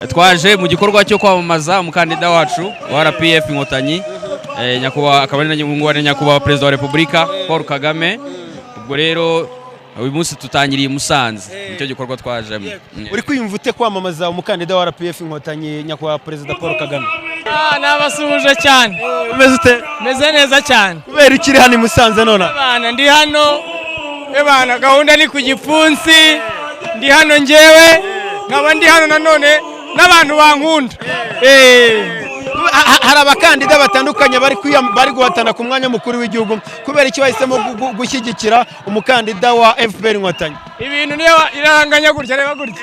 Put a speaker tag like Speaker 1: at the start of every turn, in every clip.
Speaker 1: Twaje mu gikorwa cyo kwamamaza umukandida wacu wa RPF Inkotanyi, nyakubahwa akaba ari na nyakubahwa Perezida wa Repubulika Paul Kagame. Ubwo rero uyu munsi tutangiriye i Musanze, nicyo gikorwa twajemo.
Speaker 2: Uri kwiyumva ute kwamamaza umukandida wa RPF Inkotanyi, nyakubahwa Perezida Paul Kagame?
Speaker 3: Nabasuhuje cyane.
Speaker 2: Umeze ute?
Speaker 3: Meze neza cyane.
Speaker 2: Kubera ikiri hano i Musanze none?
Speaker 3: Abana ndi hano, ebana gahunda ni ku gipfunsi, ndi hano njyewe, nkaba ndi hano nanone n'abantu bankunda.
Speaker 2: Hari abakandida batandukanye bari guhatana ku mwanya mukuru w'igihugu, kubera iki bahisemo gushyigikira umukandida wa FPR Inkotanyi?
Speaker 3: Ibintu niyo iranganya gutya, reba gutya.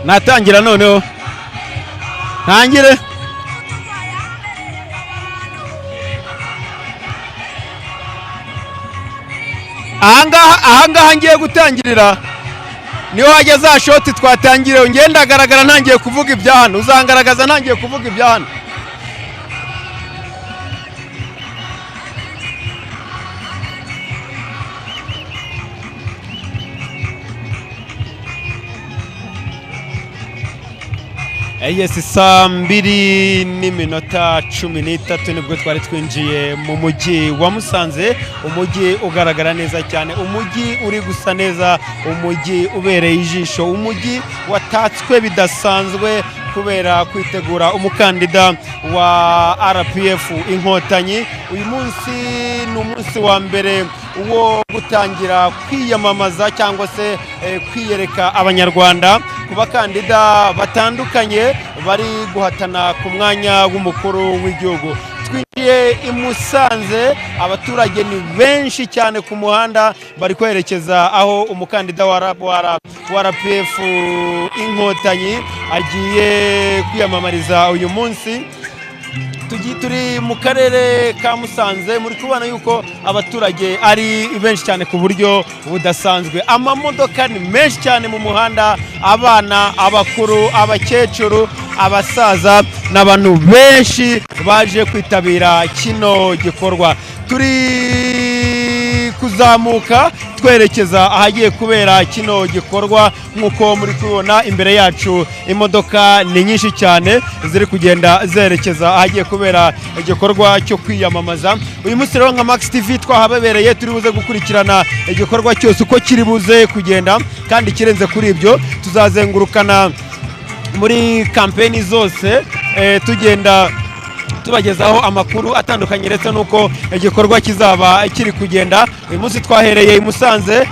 Speaker 2: Natangira noneho, ntangire. Ahangaha ngiye gutangirira niho hajya za shoti twatangiriye. Ngenda ndagaragara ntangiye kuvuga ibya hano, uzangaragaza ntangiye kuvuga ibya hano. Yes, 2:13 nibwo twari twinjiye mu mujyi wa Musanze, umujyi ugaragara neza cyane, umujyi uri gusa neza, umujyi ubereye ijisho, umujyi watatswe bidasanzwe kubera kwitegura umukandida wa RPF Inkotanyi. Uyu munsi ni umunsi wa mbere wo gutangira kwiyamamaza cyangwa se kwiyereka abanyarwanda ku bakandida batandukanye bari guhatana ku mwanya w'umukuru w'igihugu. Twinjiye i Musanze, abaturage ni benshi cyane ku muhanda bari kwerekeza aho umukandida wa RPF Inkotanyi agiye kwiyamamariza uyu munsi. Turi mu karere ka Musanze, muri kubona yuko abaturage ari benshi cyane ku buryo budasanzwe. Amamodoka ni menshi cyane mu muhanda, abana, abakuru, abakecuru, abasaza n'abantu benshi baje kwitabira kino gikorwa. Turi kuzamuka twerekeza ahagiye kubera kino gikorwa. Nk'uko muri kubibona imbere yacu, imodoka ni nyinshi cyane ziri kugenda zerekeza ahagiye kubera igikorwa cyo kwiyamamaza. Uyu munsi rero nka Max TV twahababereye, turi buze gukurikirana igikorwa cyose uko kiri buze kugenda, kandi kirenze kuri ibyo tuzazengurukana muri kampeni zose, tugenda tubagezaho amakuru atandukanye ndetse n'uko igikorwa kizaba kiri kugenda. Uyu munsi twahereye i Musanze,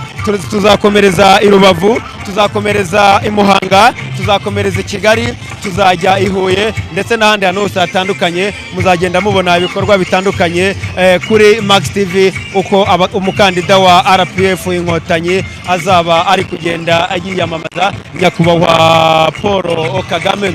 Speaker 2: tuzakomereza i Rubavu, tuzakomereza i Muhanga, tuzakomereza i Kigali, tuzajya i Huye ndetse n'ahandi hantu hose hatandukanye. Muzagenda mubona ibikorwa bitandukanye kuri Max TV uko umukandida wa RPF Inkotanyi azaba ari kugenda yiyamamaza, nyakubahwa Paul Kagame.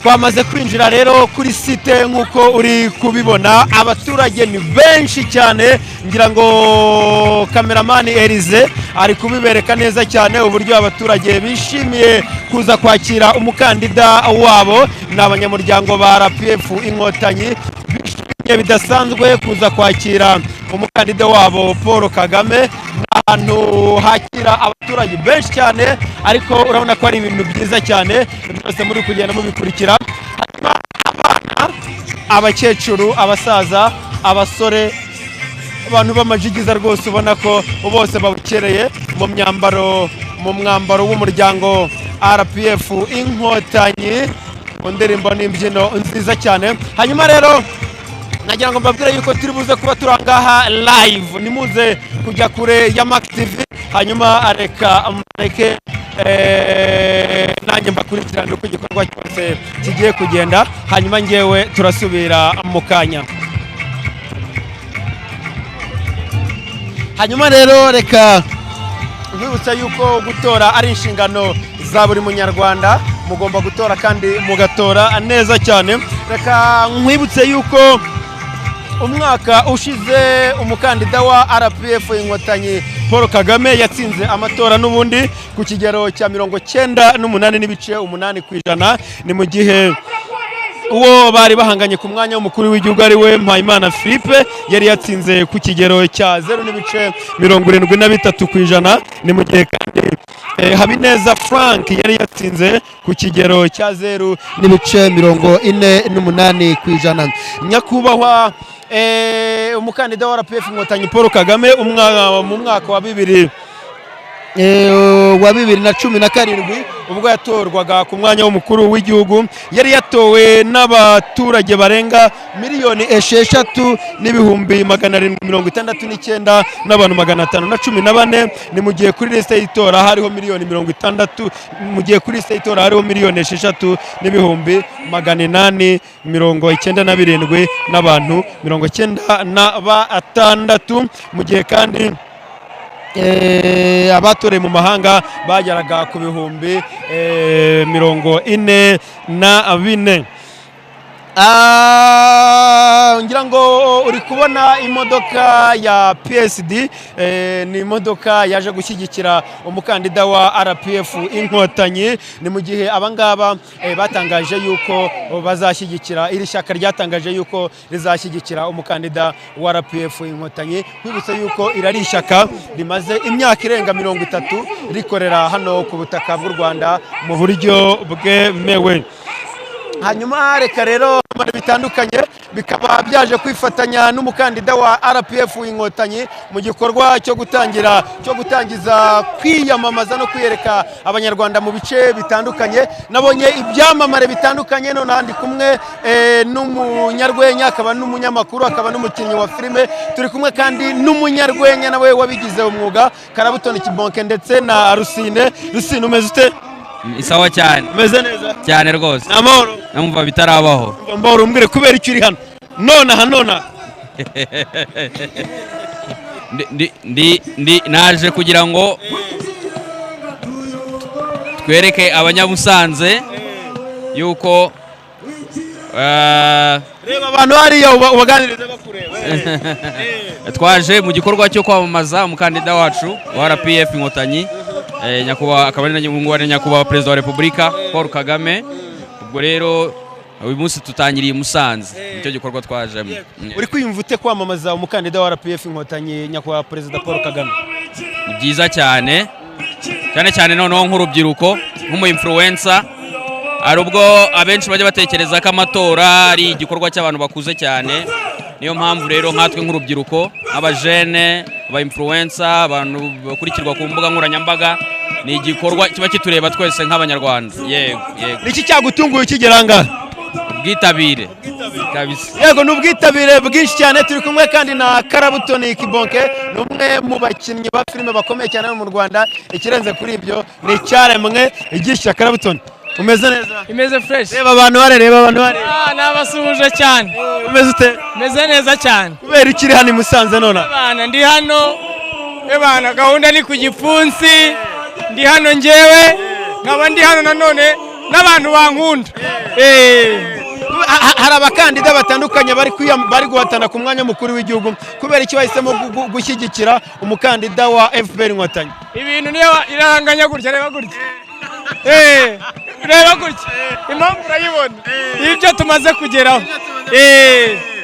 Speaker 2: Twamaze kwinjira rero kuri site nk'uko uri kubibona, abaturage ni benshi cyane. Ngira ngo kameramani Elize ari kubibereka neza cyane uburyo abaturage bishimiye kuza kwakira umukandida wabo. Ni abanyamuryango ba RPF Inkotanyi bishimiye bidasanzwe kuza kwakira umukandida wabo Paul Kagame. Ahantu hakira abaturage benshi cyane, ariko urabona ko ari ibintu byiza cyane byose muri kugenda mubikurikira. Hanyuma abana, abakecuru, abasaza, abasore, abantu b'amajigiza rwose ubona ko bose babukereye mu myambaro, mu mwambaro w'umuryango RPF Inkotanyi, mu ndirimbo n'imbyino nziza cyane. Hanyuma rero nagira ngo mbabwire yuko turi buze kuba turangaha live, nimuze kujya kure ya Max TV. Hanyuma areka mureke nanjye mbakurikirane uko igikorwa cyose kigiye kugenda, hanyuma ngewe turasubira mu kanya. Hanyuma rero reka nkwibutsa yuko gutora ari inshingano za buri munyarwanda. Mugomba gutora kandi mugatora neza cyane. Reka nkwibutse yuko umwaka ushize umukandida wa RPF Inkotanyi Paul Kagame yatsinze amatora n'ubundi ku kigero cya 98.8%. Ni mu gihe uwo bari bahanganye ku mwanya w'umukuru w'igihugu, ari we Mpayimana Philippe, yari yatsinze ku kigero cya 0.73%. Ni mu gihe kandi Habineza Frank yari yatsinze ku kigero cya 0.48%. Nyakubahwa umukandida wa RPF Inkotanyi Paul Kagame, mu mwaka wa 2017, ubwo yatorwaga ku mwanya w'umukuru w'igihugu, yari yatowe n'abaturage barenga 6,769,514. Ni mu gihe kuri lisite y'itora hariho miliyoni 60, mu gihe kuri lisite y'itora hariho 6,897,096. Mu gihe kandi abatoreye mu mahanga bageraga ku 44,000. Ngira ngo uri kubona imodoka ya PSD, ni imodoka yaje gushyigikira umukandida wa RPF Inkotanyi. Ni mu gihe abangaba batangaje yuko bazashyigikira, iri shyaka ryatangaje yuko rizashyigikira umukandida wa RPF Inkotanyi. Nkwibutsa yuko iri ari ishyaka rimaze imyaka irenga 30 rikorera hano ku butaka bw'u Rwanda mu buryo bwemewe. Hanyuma reka rero bitandukanye bikaba byaje kwifatanya n'umukandida wa RPF Inkotanyi mu gikorwa cyo gutangira, cyo gutangiza kwiyamamaza no kwiyereka Abanyarwanda mu bice bitandukanye. Nabonye ibyamamare bitandukanye. None ndi kumwe n'umunyarwenya, akaba n'umunyamakuru, akaba n'umukinnyi wa filime. Turi kumwe kandi n'umunyarwenya nawe wabigize umwuga, Karabutoni Kibonke, ndetse na Rusine. Rusine, umeze ute?
Speaker 1: Ni sawa cyane.
Speaker 2: Umeze neza?
Speaker 1: Cyane rwose.
Speaker 2: Ni amahoro?
Speaker 1: Numva bitarabaho.
Speaker 2: Mbahoro. Umbwire kubera icyo uri hano nonaha nonaha.
Speaker 1: Ndi naje kugira ngo twereke Abanyamusanze yuko
Speaker 2: Reba abantu hariya, ubaganirize bakureba.
Speaker 1: Twaje mu gikorwa cyo kwamamaza umukandida wacu wa RPF Inkotanyi, nyakubahwa akaba ari na nyakubahwa Perezida wa Repubulika Paul Kagame. Ubwo rero uyu munsi tutangiriye i Musanze, nicyo gikorwa twajemo.
Speaker 2: Uri kwiyumva ute kwamamaza umukandida wa RPF Inkotanyi, nyakubahwa Perezida Paul Kagame?
Speaker 1: Ni byiza cyane, cyane cyane noneho nk'urubyiruko, nk'umu influencer. Hari ubwo abenshi bajya batekereza ko amatora ari igikorwa cy'abantu bakuze cyane. Niyo mpamvu rero nkatwe nk'urubyiruko, nk'abajene, aba influencer, abantu bakurikirwa ku mbuga nkoranyambaga, ni igikorwa kiba kitureba twese nk'Abanyarwanda. Yego.
Speaker 2: Niki cyagutunguye ukigera aha ngaha?
Speaker 1: Ubwitabire kabisa.
Speaker 2: Yego, ni ubwitabire bwinshi cyane. Turi kumwe kandi na Karabutoni Kibonke, ni umwe mu bakinnyi ba filime bakomeye cyane mu Rwanda. Ikirenze kuri ibyo, ni icyaremwe gishya. Karabutoni, umeze neza?
Speaker 3: Imeze fresh.
Speaker 2: Reba abantu bare, reba abantu bare.
Speaker 3: Ah, nabasuhuje cyane.
Speaker 2: Umeze ute?
Speaker 3: Meze neza cyane.
Speaker 2: Kubera ikiri hano i Musanze none?
Speaker 3: Bana, ndi hano. Ebana, gahunda ni ku gipfunsi. Ndi hano njyewe, nkaba ndi hano nanone n'abantu bankunda.
Speaker 2: Hari abakandida batandukanye bari guhatana ku mwanya mukuru w'igihugu. Kubera iki bahisemo gushyigikira umukandida wa FPR Inkotanyi?
Speaker 3: Ibintu niyo iranganya gutya, reba gutya. Reba gutya. Impamvu urayibona. Ibyo tumaze kugeraho.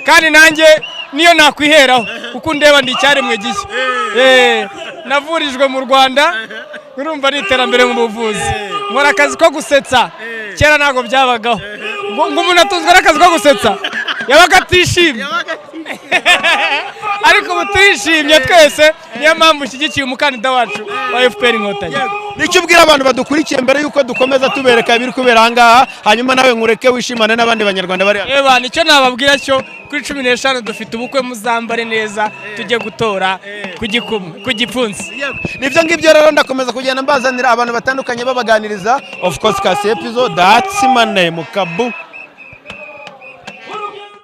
Speaker 3: Kandi nanjye niyo nakwiheraho kuko ndeba ndi icyaremwe gishya. Navurijwe mu Rwanda, urumva ari iterambere mu buvuzi. Nkora akazi ko gusetsa. Kera ntabwo byabagaho. Ngo umuntu atunzwe n'akazi ko gusetsa. Yabaga atishimye. Ariko ubu turishimye twese, niyo mpamvu nshyigikiye umukandida wacu wa FPR Inkotanyi.
Speaker 2: Nicyo ubwira abantu badukurikiye mbere y'uko dukomeza tubereka ibiri kubera aha ngaha, hanyuma nawe nkureke wishimane n'abandi Banyarwanda bari hano?
Speaker 3: Eba, nicyo nababwira cyo, kuri 15 dufite ubukwe, muzambare neza tujye gutora ku gikumwe, ku gipfunsi.
Speaker 2: Nibyo ngibyo rero. Ndakomeza kugenda mbazanira abantu batandukanye babaganiriza. Of course, kasi episode, that's my name, Kabu.